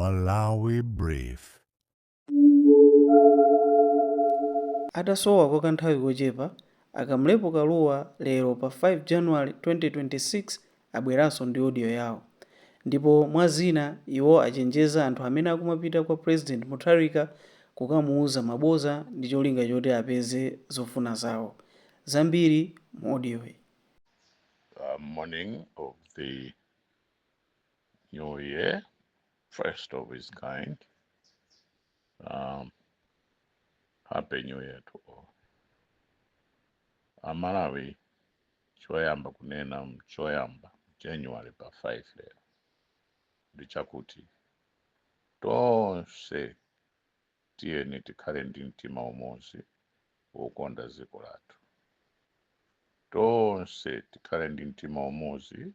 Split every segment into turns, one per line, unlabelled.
Malawi Brief.
Atasowa kwa kanthawi kochepa, a Kamlepo Kalua lero pa 5 January 2026 abweranso ndi audio yawo. Ndipo mwa zina iwo achenjeza anthu amene akumapita kwa President Mutharika kukamuuza maboza ndi cholinga choti apeze zofuna zawo. Zambiri mu audio yi.
Morning of the new year, first of its kind. Happy New Year to all. Amalawi, choyamba kunena choyamba January pa 5 lero ndi chakuti tonse tiyeni tikhale ndi mtima umodzi wokonda dziko lathu. Tonse tikhale ndi mtima umodzi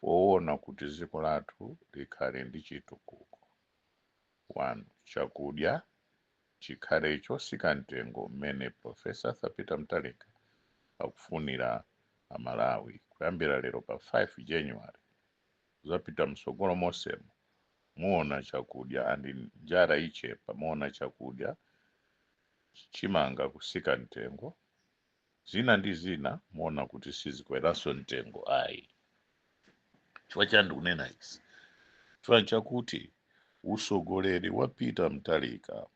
woona kuti dziko lathu likhale ndi chitukuko. One, chakudya chikhale chosika mtengo mmene Professor Arthur Peter Mutharika akufunira Amalawi kuyambira lero pa 5 January zapita msogolo mosemo, muona chakudya and njala ichepa. Muona chakudya, chimanga kusika mtengo, zina ndi zina, muona kuti sizikweranso mtengo ayi. Chifukwa chani ndikunena izi? Chifukwa chakuti usogoleri wa Peter Mutharika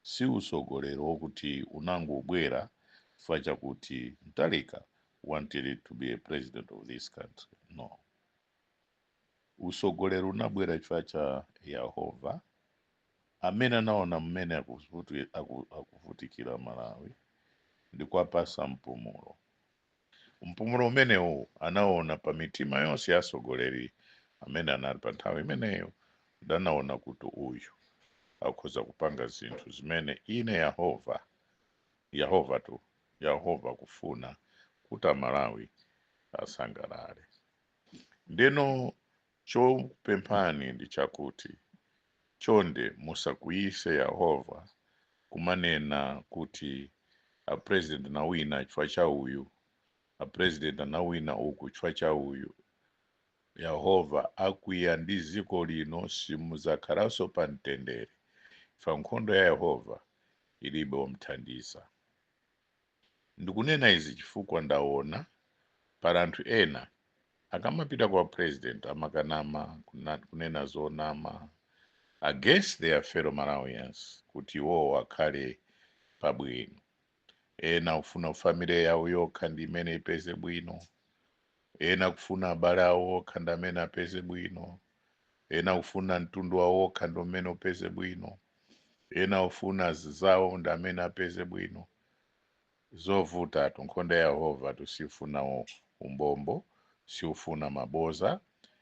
si usogoleri wokuti unangobwera chifukwa chakuti Mutharika wanted to be a president of this country. No, usogoleri unabwera chifukwa cha Yehova amene anaona mmene akuvutikira Malawi ndi kuwapasa mpumulo. Mpumulo umenewu anaona pa mitima yonse ya atsogoleri amene anali pa nthawi imeneyo, ndanaona kuti uyu akhoza kupanga zinthu zimene ine Yehova, Yehova tu, Yehova kufuna kuti Amalawi asangalale. Ndeno chopemphani ndi chakuti chonde musakwiyise Yehova kumanena kuti a president anawina chifukwa cha uyu, a president anawina uku chifukwa cha uyu. Yehova akwiya ndi dziko lino, simudzakhalanso pa mtendere fa nkhondo ya Yehova ilibe womthandiza. Ndikunena izi chifukwa ndaona pali anthu ena akamapita kwa president amakanama, kunena zonama against their fellow Malawians kuti iwowo akhale pabwino. Ena kufuna family yawo yokha ndi imene ipeze bwino, ena kufuna abale awo okha ndi amene apeze bwino, ena kufuna mtundu wawo okha ndi umene upeze bwino, ena kufuna zawo ndi amene apeze bwino. Zovutatu. Nkhondo ya Yehova tusifuna umbombo, siufuna maboza,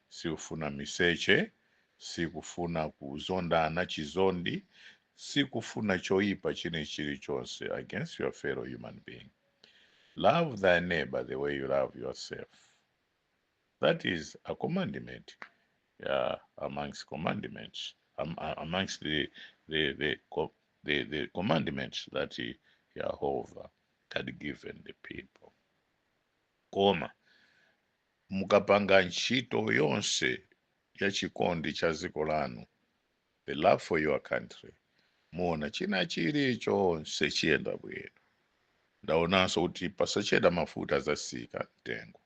siufuna miseche, sikufuna kuzondana, chizondi, sikufuna choyipa chine chilichonse against your fellow human being. Love thy neighbor the way you love yourself. That is a commandment, amongst commandments, amongst the commandments that Jehovah had given the people. Koma mukapanga ntchito yonse ya chikondi cha dziko lanu, the love for your country, muona china chilichonse chiyenda bwino. Ndaonanso kuti pasachedwa mafuta azasika mtengo.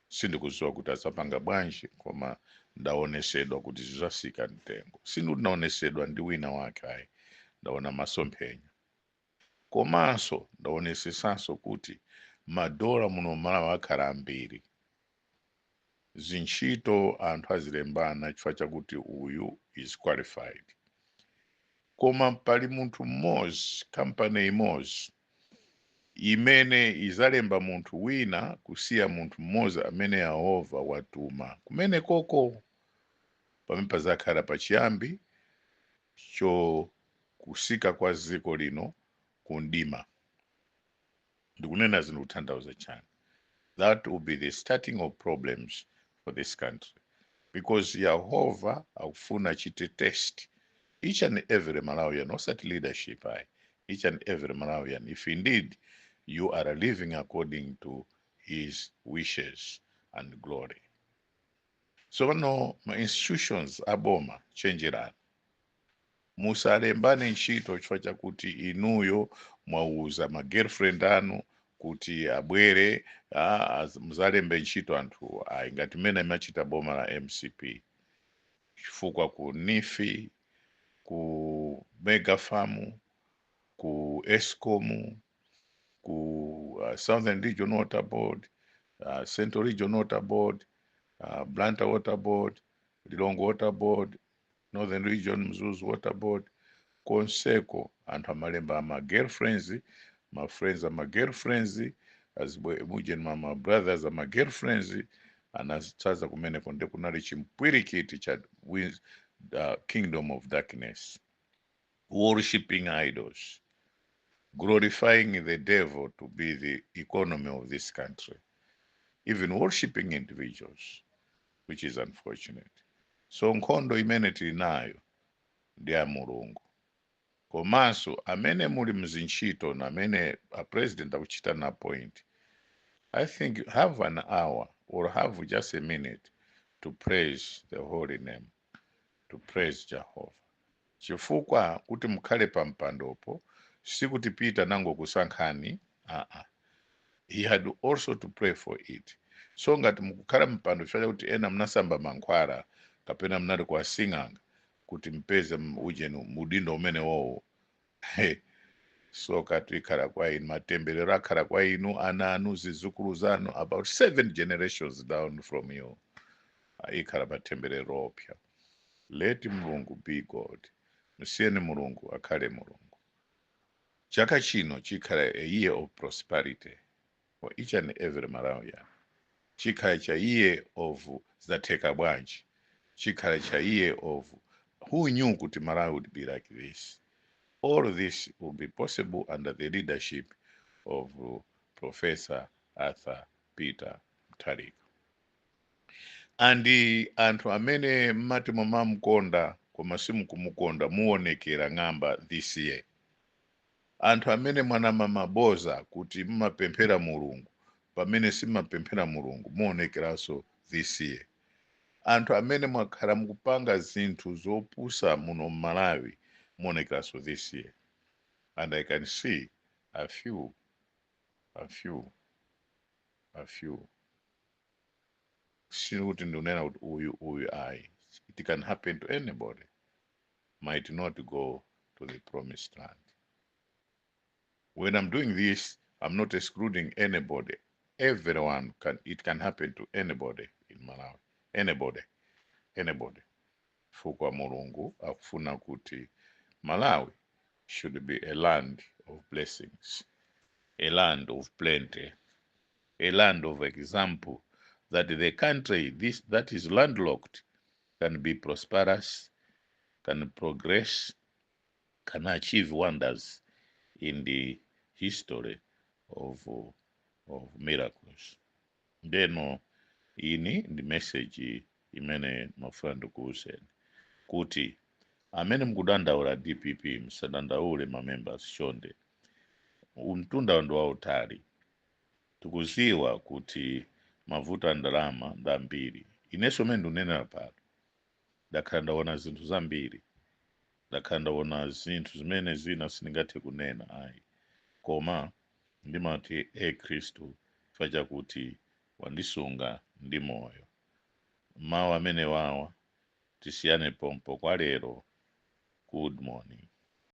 Sindikudziwa kuti azapanga bwanji, koma ndaonesedwa kuti zizasika mtengo. Sindinaonesedwa ndi wina wake ayi, ndaona masomphenya. Komanso ndaonesesanso kuti madola muno Malawi akhala ambiri. Zintchito anthu azilembana chifukwa chakuti uyu is qualified. Koma pali munthu mmodzi, kampani imodzi imene izalemba munthu wina kusiya munthu mmodzi amene Yehova watuma kumene koko, pamene pazakhala pachiyambi cho kusika kwa dziko lino kundima. Ndikunena zinthu kutanthauza chani? That will be the starting of problems for this country, because Yehova akufuna achite test each and every Malawian, osati leadership ayi, each and every Malawian, if indeed you are living according to his wishes and glory. So pano ma institutions aboma, chenjerani, musalembane ntchito chifukwa chakuti inuyo mwauza ma girlfriend anu kuti abwere, muzalembe ntchito anthu. Ayi, ngati mmene imachita boma la MCP, chifukwa ku NEEF, ku Mega Farm, ku ESCOM, ku Southern Region Water Board, Central Region Water Board, Blantyre Water Board, Lilongwe Water Board, Northern Region Mzuzu Water Board, konseko anthu amalemba ama girlfriends, ma friends ama girlfriends, muje ma brothers ama girlfriends, anatsaza kumeneko. Ndi kunali chimpwirikiti cha kingdom of darkness, worshiping idols, glorifying the devil to be the economy of this country, even worshiping individuals, which is unfortunate. So nkhondo imene tili nayo ndi ya Mulungu. Komanso amene muli mzintchito na amene a president akuchita na appoint, I think have an hour or have just a minute to praise the holy name, to praise Jehovah, chifukwa kuti mukhale pa mpandopo sikuti Peter nangokusankhani, aa. He had also to pray for it. So ngati mukukhala mpando chifukwa chakuti ena mnasamba mankhwala kapena mnali kwa sing'anga kuti mpeze ujeni mudindo umene wowo, so kati ikhala kwa inu, matemberero akhala kwa inu, ana anu, zizukulu zanu, about seven generations down from you. Ikhala matemberero opya. Let Mulungu be God. Musiyeni Mulungu akhale Mulungu. Chaka chino chikhala a year of prosperity for each and every Malawian. Chikhala cha year of zatheka bwanji. Chikhala cha year of who knew kuti Malawi would be like this. All this will be possible under the leadership of Professor Arthur Peter Mutharika. And anthu amene mmati mumamukonda koma simukumukonda, muonekera ng'amba this year. Anthu amene mwanama maboza kuti mumapemphera Mulungu pamene simumapemphera Mulungu, muonekeranso this year. Anthu amene mwakhala mukupanga zinthu zopusa muno mMalawi, muonekeranso this year. And I can see a few, a few, a few. Sikuti ndikunena kuti uyu, uyu, ayi. It can happen to anybody, might not go to the promised land. When I'm doing this, I'm not excluding anybody. Everyone can, it can happen to anybody in Malawi, anybody, anybody, chifukwa Mulungu akufuna kuti Malawi should be a land of blessings, a land of plenty, a land of example, that the country this that is landlocked can be prosperous, can progress, can achieve wonders in the history of miracles. Ndeno ini ndi message imene mafuna ndikuwuzeni kuti amene mukudandaula DPP, musadandaule ma members, chonde. Mtunda ndi wautali. Tikuziwa kuti mavuto a ndalama ndi ambiri. Inenso mene ndikunenera pano, ndakhala ndaona zinthu zambiri, ndakhala ndaona zinthu zimene zina sindingathe kunena, ayi. Koma ndimati e Khristu, chifukwa chakuti wandisunga ndi moyo. Mawu amene wawa, tisiyane pompo kwa lero. Good morning.